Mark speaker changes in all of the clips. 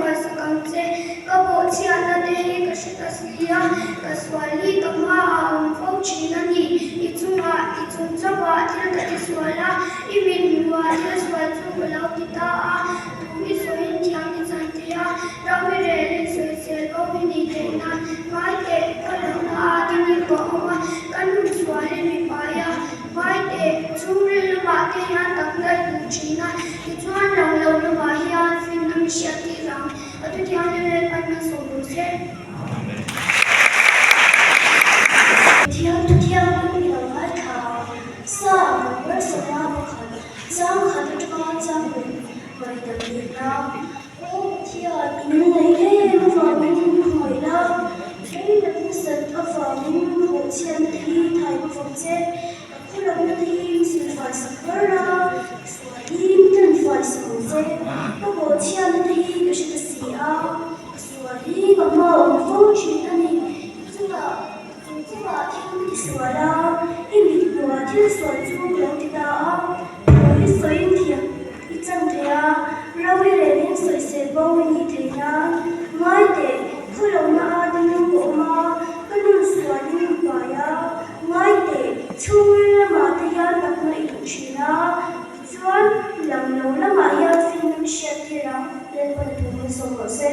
Speaker 1: tlenfai sak ang che. Ka bawhchhiatna te hi ka hre ta si a, ka sual hi ka hmaah a awm fo thin a ni. I chungah, i chung chauhah thil ka ti sual a, i mit hmuhah thil sual chu ka lo ti ta a, thu i sawiin thiam i chan thei a, ram i relin sawisel bo i nih theih nan ngai teh ka lohna ah dingin ka awm a, ka nun sualin mi pai a, ngai teh chhungril lamah te hian takna i duh thin a, tichuan lang lo lamah hian finna mi hriat tir ang. A thu thianghlim leh pan hmasawm rawh se.
Speaker 2: Pathian thu thianghlim i lo ngaithla a, Psalm number 11 chang khat atanga chang ruk ngaidam lehna. Aw Pathian, i min ngaih em avangin min khawngaih la, rei lat nasat avangin bawhchhiatna te hi thai ka fawk che, ka khawlakna te hi min silfai sak ber la, ka sual hi min tlanfai sak ang che, ka bawhchhiatna te hi ka hre ta si a, ka sual hi ka hma awm fo thin a ni. Chutah chung chungah thil ka tisual a, i mit hmuhah thil sual chu ka lo ti ta a, thu i sawiin thiam i chan thei a, ro i relin sawisel bo i nih thei nan. Ngai teh, khawlohna a dingin ka awm a, ka nun sualin ka pai a. Ngai teh, chhungril lamah te hian takna i duh thin a, tichuan lang lo lamah hian finna mi hriat tir ang, Lalpan a thu hmang sawm rawh se.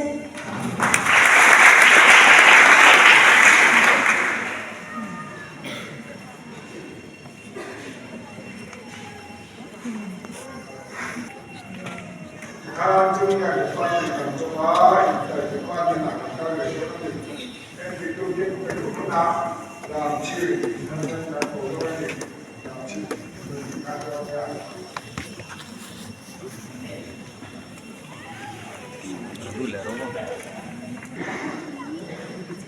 Speaker 3: Tikhan Junior Department kan zawm a, Inter Department ah kan kal leh dawn a ni. Entiktu hi ka duh hmunah Ramchhi an kan ko dawn a ni. Ramchhi kan dawn nia.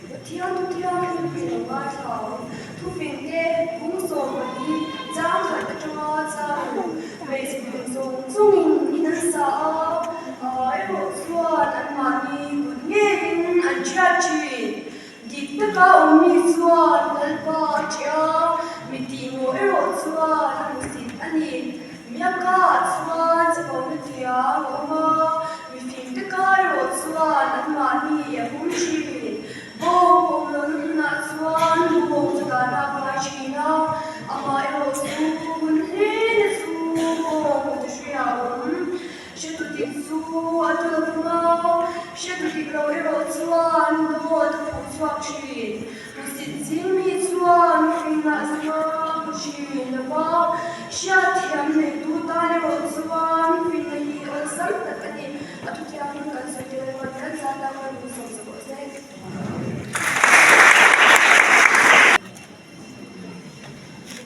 Speaker 4: Pathian thu thianghlim hi lo ngaithla ang. Thufing te, bung 14, chang khat atanga chang ruk, hmeichhe hming zawng zawngin in an sa a, erawh chuan anmahni kut ngeiin an thiat thin. Dik taka awmmi chuan Lalpa a ṭih a, mi tihmawh erawh chuan a hmusit a ni. Miaka ah chuan chapona thiam a awm a, mi fing taka erawh chuan anmahni a hum ṭhin. Bawng awm lohna hmunah chuan bawng chu dahna a kai ṭhin a, amah erawh chu hun hlena chu bawng a ti hria a awm. Hretu dik chu a tu lo vang a, hretu dik lo erawh chuan dawt a phuh chhuak thin. Hmusit zing mi chuan finna a zung a, a hmu thin lo va. Hriatthiam neitu tan erawh chuan finna hi awlsam tak a ni. A thuthianghlim kan sawi tel erawh kan zat a, kan insawm sa bawk se.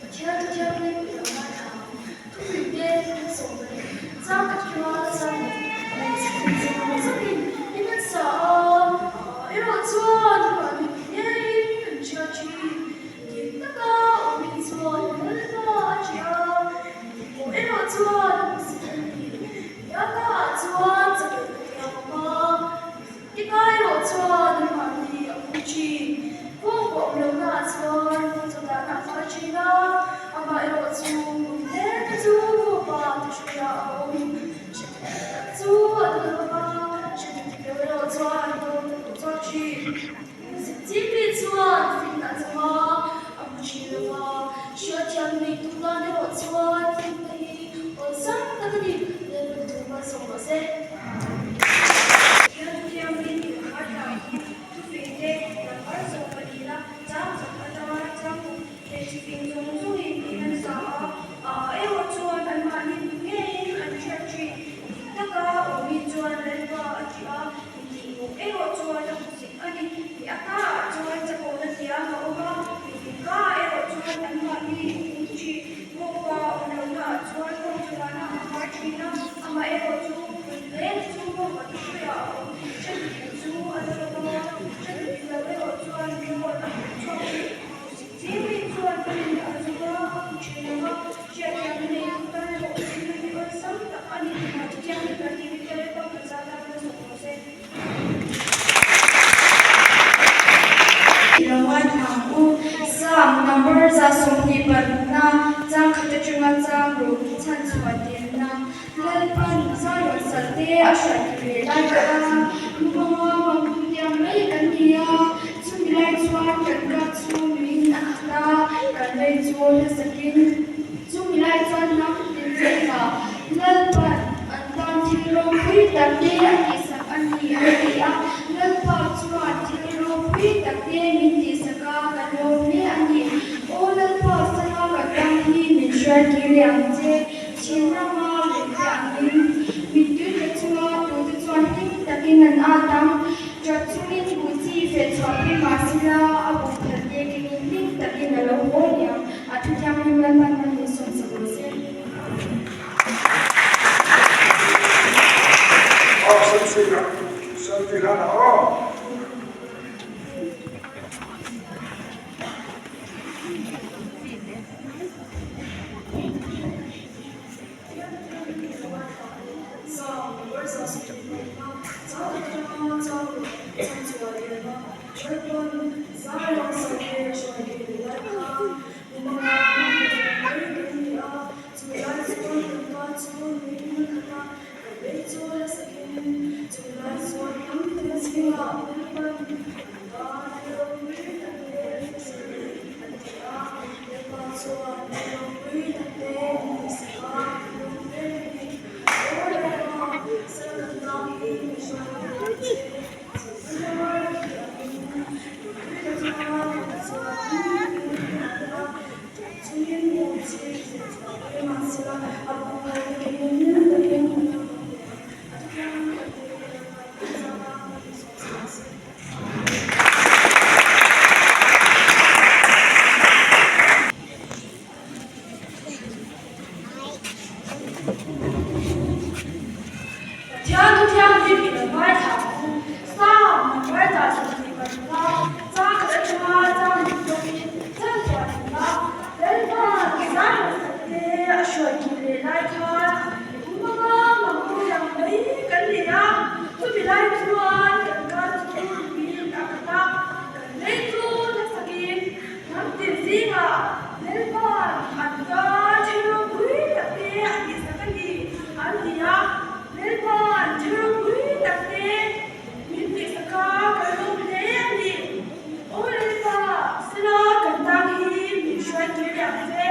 Speaker 2: Pathian thu thianghlim i lo ngaithla ang. Thupui te an sawm a ni. Chang ka thua chang hmeichhe zawng zawngin i nasa a, erawh chuan mahni ngeiin an hria thin. Dik taka awmin chuan Lalpa a ṭih a, mipawh erawh chuan a hmusit a ni. Biaknaah chuan chawlh ka thiam awm a. Tikai erawh chuan mahni a phu thin. Kawng pawh awm lohnaah chuan chawdahna a fai thin a, amah erawh chu kum hle te chu pa ti hruaiah a awm. Hre tak chu a dul bawk a, hre dik lo erawh chuan dawt a pawh chhuak thin. Zipchimi chuan finna a chang a, a hmu thin lo va, hriatthiam neitu tan erawh chuan finna hi awlsam tak a ni. Lalpan thu malsawm rawh se.
Speaker 4: Pathian thianghlim i lo ngaithla ang. Thufing te lambar zawk ka ni la, chang khat atanga chang hmeichhe fing zawng zawngin in an sa a, a erawh chuan anmahni kut ngeiin an hriat thin. Dik taka awmi chuan Lalpa a ṭih a, mitihmawh erawh chuan a hmusit a ni. Mi a kaah chuan chakawhna thiam a awm a, mifing kaah erawh chuan anmahni a hum thin. Bawkpa awm lohnaah chuan kawng chhuahna a khar thin a, amaherawhchu kut hle chu bawkpa thuhruiah a awm. Hretu chu a la lo a, hretu dik lo erawh chuan dawt a hmuh chhuak thin. Zingmi chuan ka rinna a zawng a, a hmu thin lo va, hriatthiamna nei tu tan erawh finna hi awlsam tak a ni. Chutiang hi kan tih mite leh pang kan zat tan a zawng rawh se.
Speaker 5: I lo ngaithla ang u. Psalm number 126na chang khat atanga chang ruk chhan chhuah dilna Lalpan Zion sal. te a hruai kir leh lai khan mumanga mangtu te ang mai kan ni a, chumi lai chuan kan ka chu nuiin a khat a, kan lei chu hlasakin chumi lai chuan hnam tin zingah Lalpa'n an tan thil ropui tak te a tihsak a ni an ti a, Lalpa chuan thil ropui tak te min tihsak a, kan lawm hle a ni. Aw Lalpa, sala kan tan hi min hruai kir leh ang che. Chin rama luite angin mittui tla chunga tute chuan hlim takin an at ang. Ṭap chungin buh chi feh chhuah phei mah sela a buh phel te kengin hlim takin a lo haw leh ang. A thu thianghlim Lalpan hman min sawm sak rawh se.
Speaker 3: Aw Samsika, Samtihana aw.
Speaker 2: Lalpa chuan ropui takte min tihsak a, lawm hle a ni. Aw Lalpa, sal kan tang hi min hruai ve ang che. Chhunzawm a khi angin mittui la chunga tute chuan hlim takin an awm a, ṭap chungin buk chi hreh chhuah pui mahsela a buk phal takin hlim takin an lo awm leh ang. A thuthleng takte Lalpa in zama min sawmsak se.
Speaker 4: Pathian thu thianghlim in an ngaithla ang u. Psalm number 25 chang khat atanga chang hnih tawkin chan chuan an la. Lalpa zai hmasa te a hruai tur leh lai khan Umanga mangtu yang mai kan nei a, chumi lai chuan kan kar chu ruiin a khat a, kan lei chu hlasakin hnam tin zingah Lalpa'n an tan thil ropui tak te a tihsak a ni an ti a, Lalpa'n thil ropui tak te min tihsak a kan lawm hle a ni. Aw Lalpa, sela kan tan hi min hruai kir leh ang che.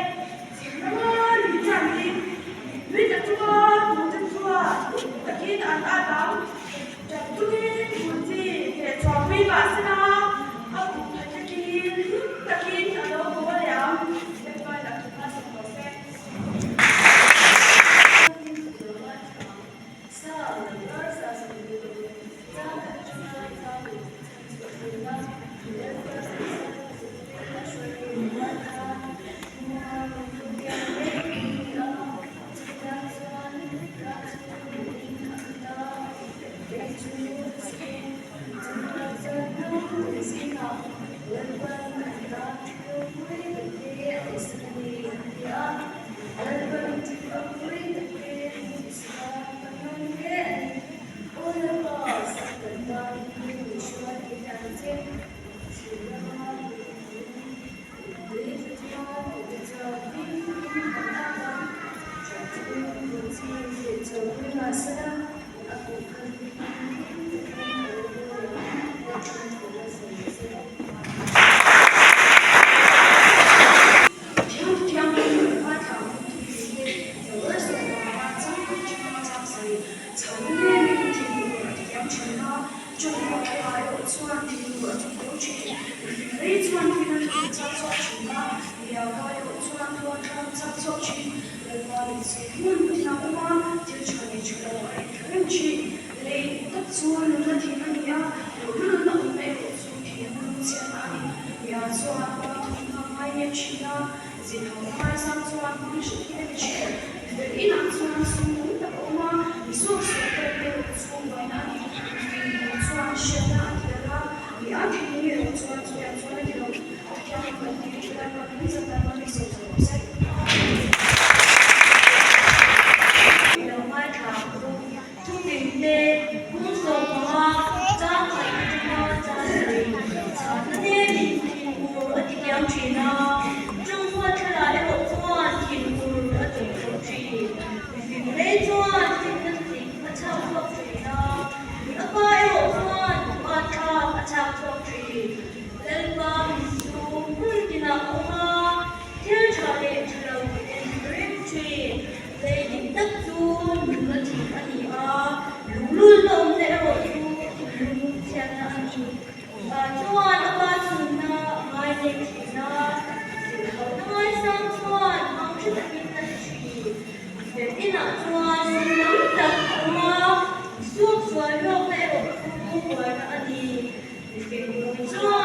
Speaker 6: Mipui chu.